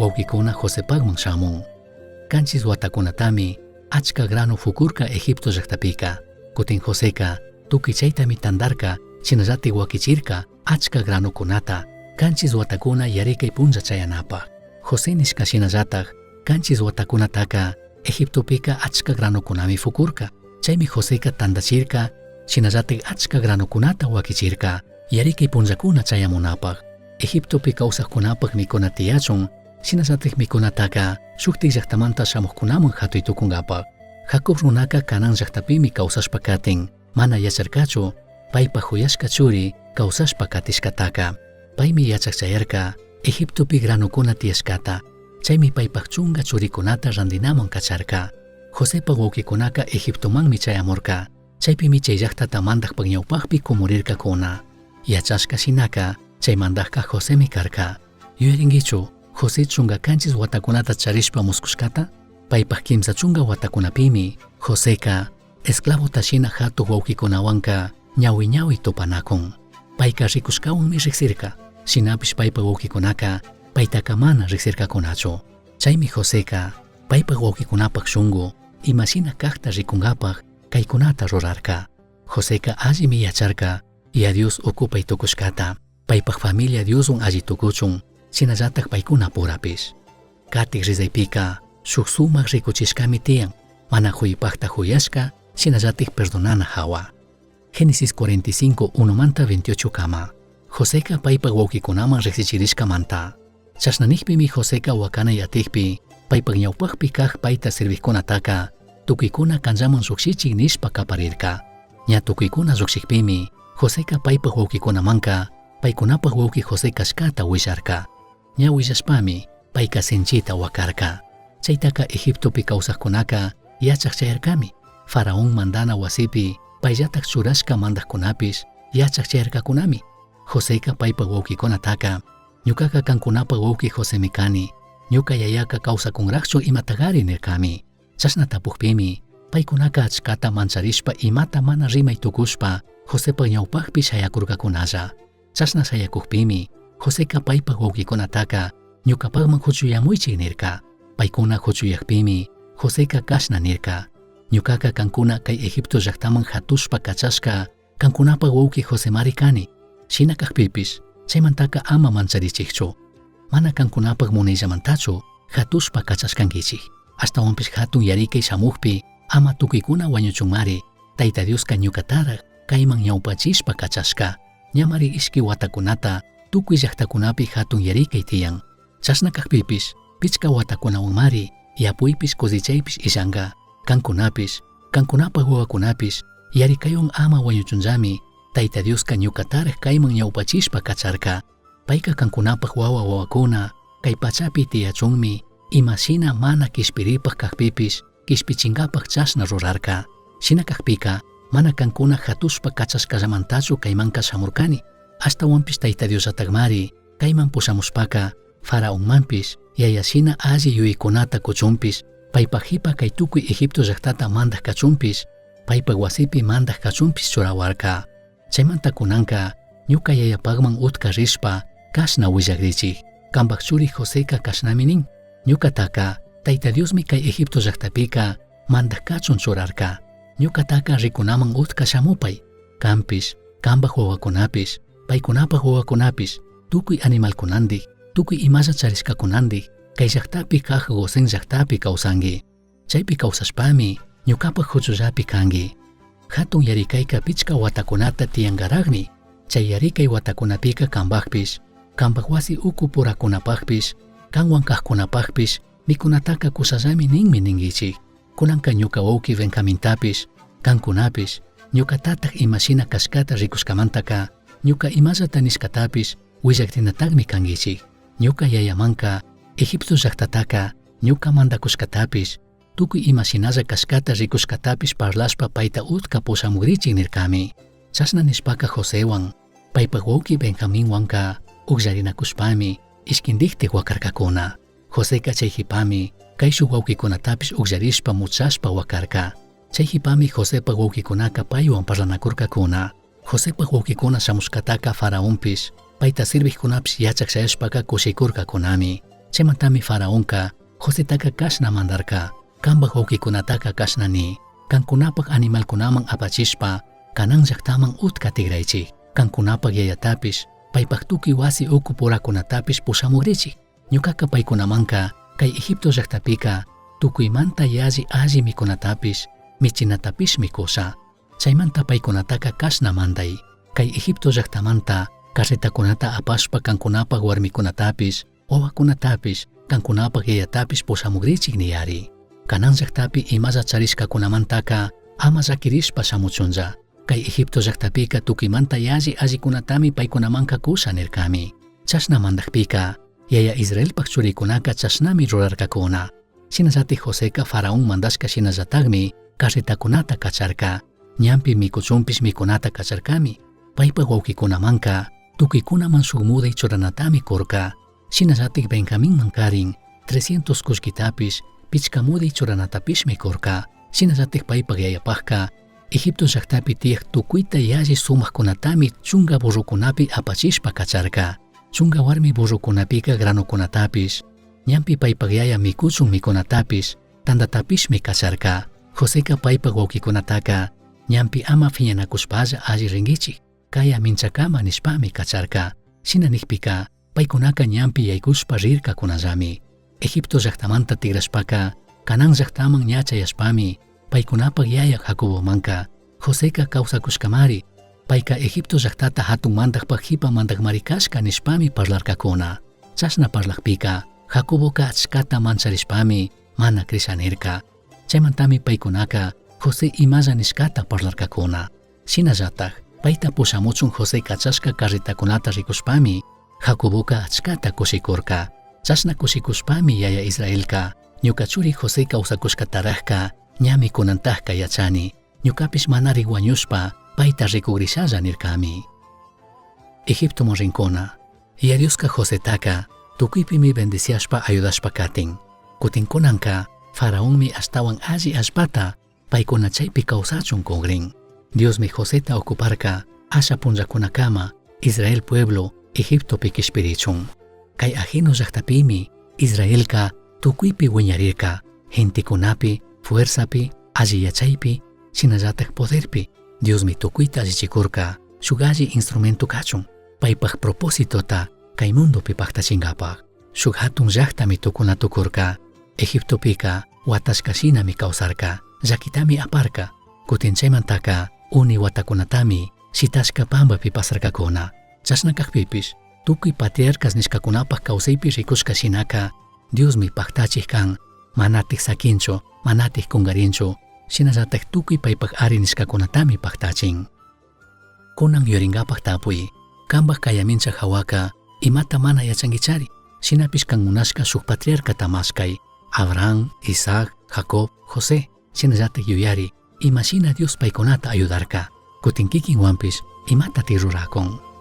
Huauquicuna Josepajman shamun. Canchis huatacunatami achca grano fucurca Egipto llajtapica. Cutin Joseca tucui chaitami tandarca, shinallataj huaquichirca achca granocunata, canchis huatacuna yaricai punlla chayanapaj. José nishca shinallataj canchis huatacunataca Egiptopica achca granocunami fucurca. Chaimi Joseca tandachirca, shinallataj achca granocunata huaquichirca, yaricai punllacuna chayamunapaj. Egiptopi causajcunapaj micuna tiyachun, shinallataj micunataca shujtaj llajtamanta shamujcunaman jatui tucungapaj. Jacob runaca Canaán llajtapimi causashpa catin, mana yacharcachu paipaj juyashca churi causashpa catishcataca. Paimi yachaj chayarca Egiptopi granocuna tiyashcata, chaimi paipaj chunga churicunata randinaman cacharca. Josepaj huauquicunaca Egiptomanmi chayamurca, chaipimi chai llajtata mandajpaj ñaupajpi cumurircacuna. Yachashca shinaca chai mandajca Josemi carca. Yuyaringuichu José chunga canchis huatacunata charishpa muscushcata? Paipaj quimsa chunga huatacunapimi Joseca esclavota shina jatuj huauquicunahuanca ñahui ñahui tupanacun. Paica ricushcahuanmi rijsirca, shinapish paipaj huauquicunaca paitaca mana rijsircacunachu. Chaimi Joseca paipaj huauquicunapaj shungu ima shina cajta ricungapaj caicunata rurarca. Joseca allimi yacharca Yaya Dios ocupai tucushcata, paipaj familia Dioshuan alli tucuchun, shinallataj paicunapurapish. Catij rizaipica shuj sumaj ricuchishcami tiyan, mana juipajta juyashca, shinallataj perdonana jahua. Génesis 45, 1manta 28 cama. Joseca paipaj huauquicunaman rijsichirishcamanta. Chashna nijpimi Joseca huacanai atijpi, paipaj ñaupajpi caj paita sirvijcunataca, tucuicuna canllaman llujshichij nishpa caparirca. Ña tucuicuna llujshijpimi, Joseca paipaj huauquicunamanca paicunapaj huauqui José cashcata huillarca. Ña huillashpami, paica sinchita huacarca. Chaitaca Egiptopi causajcunaca yachaj chayarcami. Faraón mandana huasipi paillataj churashca mandajcunapish yachaj chayarcacunami. Joseca paipaj huauquicunataca, Ñucaca cancunapaj huauqui Josemi cani. Ñuca yayaca causacunrajchu imatagari? nircami. Chashna tapujpimi, paicunaca achcata mancharishpa imata mana rimai tucushpa Josepaj ñaupajpi shayacurcacunalla. Chashna shayacujpimi, Joseca paipaj huauquicunataca, Ñucapajman juchuyamuichij nirca. Paicuna juchuyajpimi, Joseca cashna nirca, Ñucaca cancuna cai Egipto llajtaman jatushpa cachashca cancunapaj huauqui Josemari cani. Shina cajpipish, chaimantaca ama mancharichijchu. Mana cancunapaj munaillamantachu jatushpa cachashcanguichij. Ashtahuanpish jatun yaricai shamujpi ama tucuicuna huañuchunmari Taita Diosca ñucataraj caiman ñaupachishpa cachashca. Ñamari ishqui huatacunata tucui llajtacunapi jatun yaricai tiyan. Chashna cajpipish, pichca huatacunahuanmari yapuipish cosechaipish illanga. Cancunapish, cancunapaj huahuacunapish yaricaihuan ama huañuchunllami Taita Diosca ñucataraj caiman ñaupachishpa cacharca. Paica cancunapaj huahua huahuacuna cai pachapi tiyachunmi ima shina mana quishpiripaj cajpipish quishpichingapaj chashna rurarca. Shina cajpica, mana cancuna jatushpa cachashcallamantachu caimanca shamurcani. Ashtahuanpish Taita Diosllatajmari caiman pushamushpaca, Faraonmanpish, yaya shina alli yuyaicunata cuchunpish, paipaj jipa cai tucui Egipto llajtata mandaj cachunpish, paipaj huasipi mandaj cachunpish churahuarca. Chaimanta cunanca, ñuca yayapajman utca rishpa, cashna huillagrichij, Cambaj churi Joseca cashnami nin, Ñucataca, Taita Diosmi cai Egipto llajtapica mandaj cachun churarca. Ñucataca ricunaman utca shamupai. Canpish, cambaj huahuacunapish, paicunapaj huahuacunapish, tucui animalcunandij, tucui imalla charishcacunandij, cai llajtapi caj Gosén llajtapi causangui. Chaipi causashpami, ñucapaj juchullapi cangui. Jatun yaricaica pichca huatacunata tiyangarajmi. Chai yaricai huatacunapica cambajpish, cambaj huasi ucu puracunapajpish, canhuan cajcunapajpish micunataca cushallami ninmi ninguichij. Cunanca ñuca huauqui Benjamintapish, cancunapish, ñuca tataj ima shina cashcata ricushcamantaca, ñuca imallata nishcatapish huillajrinatajmi canguichij. Ñuca yayamanca Egipto llajtataca ñuca mandacushcatapish, tucui ima shinalla cashcata ricushcatapish parlashpa paita utca pushamugrichij nircami. Chashna nishpaca Josehuan, paipaj huauqui Benjaminhuanca ugllarinacushpami ishquindijti huacarcacuna. Joseca chai jipami caishuj huauquicunatapish ugllarishpa muchashpa huacarca. Chai jipami Josepaj huauquicunaca paihuan parlanacurcacuna. Josepaj huauquicuna shamushcataca faraonpish, paita sirvijcunapish yachaj chayashpaca cushicurcacunami. Chaimantami faraonca Josetaca cashna mandarca, Cambaj huauquicunataca cashna ni, Cancunapaj animalcunaman apachishpa Canaán llajtaman utca tigraichij. Cancunapaj yayatapish, paipaj tucui huasi ucu puracunatapish pushamugrichij. Ñucaca paicunamanca cai Egipto llajtapica tucuimanta yalli alli micunatapish, michinatapishmi cusha. Chaimanta paicunataca cashna mandai, Cai Egipto llajtamanta carretacunata apashpa cancunapaj huarmicunatapish, huahuacunatapish, cancunapaj yayatapish pushamugrichij niyari. Canaán llajtapi imalla charishcacunamantaca ama llaquirishpa shamuchunlla. Cai Egipto llajtapica tucuimanta yalli allicunatami paicunamanca cusha nircami. Chashna mandajpica, yaya Israelpaj churicunaca chashnami rurarcacuna. Shinallataj Joseca faraón mandashca shinallatajmi carretacunata cacharca. Ñanpi micuchunpish micunata cacharcami. Paipaj huauquicunamanca tucuicunaman shuj mudai churanatami curca. Shinallataj Benjaminmancarin 300 cullquitapish, pichca mudai churanatapishmi curca. Shinallataj paipaj yayapajca Egipto llajtapi tiyaj tucuita yalli sumajcunatami chunga burrocunapi apachishpa cacharca. Chunga huarmi burrocunapica granocunatapish, ñanpi paipaj yaya micuchun micunatapish, tandatapishmi cacharca. Joseca paipaj huauquicunataca, Ñanpi ama fiñanacushpalla alli ringuichij, caya minchacama nishpami cacharca. Shina nijpica, paicunaca ñanpi yaicushpa rircacunallami. Egipto llajtamanta tigrashpaca, Canaán llajtaman ña chayashpami, paicunapaj yaya Jacobomanca, Joseca causacushcamari, paica Egipto llajtata jatun mandajpaj jipa mandajmari cashca nishpami parlarcacuna. Chashna parlajpica, Jacoboca achcata mancharishpami mana crisha nirca. Chaimantami paicunaca José imalla nishcata parlarcacuna. Shinallataj, paita pushamuchun José cachashca carretacunata ricushpami, Jacoboca achcata cushicurca. Chashna cushicushpami yaya Israelca, Ñuca churi José causacushcatarajca ñami cunantajca yachani. Ñucapish manari huañushpa paita ricugrishalla nircami. Egiptoman rincuna. Yaya Diosca Josetaca tucuipimi bendiciashpa ayudashpa catin. Cutin cunanca faraonmi ashtahuan alli allpata paicuna chaipi causachun cugrin. Diosmi Joseta ocuparca asha punllacunacama Israel pueblo Egiptopi quishpirichun. Cai ajeno llajtapimi Israelca tucuipi huiñarirca, gentecunapi, fuerzapi, alli yachaipi, shinallataj poderpi. Diosmi tucuita allichicurca shuj alli instrumento cachun, paipaj propositota cai mundopi pajtachingapaj. Shuj jatun llajtami tucuna tucurca. Egiptopica huatashca shinami causarca, llaquitami aparca. Cutin chaimantaca uni huatacunatami shitashca pambapi pasarcacuna. Chashna cajpipish, tucui patriarcas nishcacunapaj causaipi ricushca shinaca, Diosmi pajtachij can, manataj saquinchu, manataj cungarinchu, shinallataj tucui paipaj ari nishcacunatami pajtachin. Cunan yuyaringapaj tapui, cambaj cayamincha jahuaca imata mana yachanguichari, shinapish can munashca shuj patriarcata mashcai, Abraham, Isaac, Jacob, José, shinallataj yuyari, ima shina Dios paicunata ayudarca, cutin quiquinhuanpish imatati ruracun.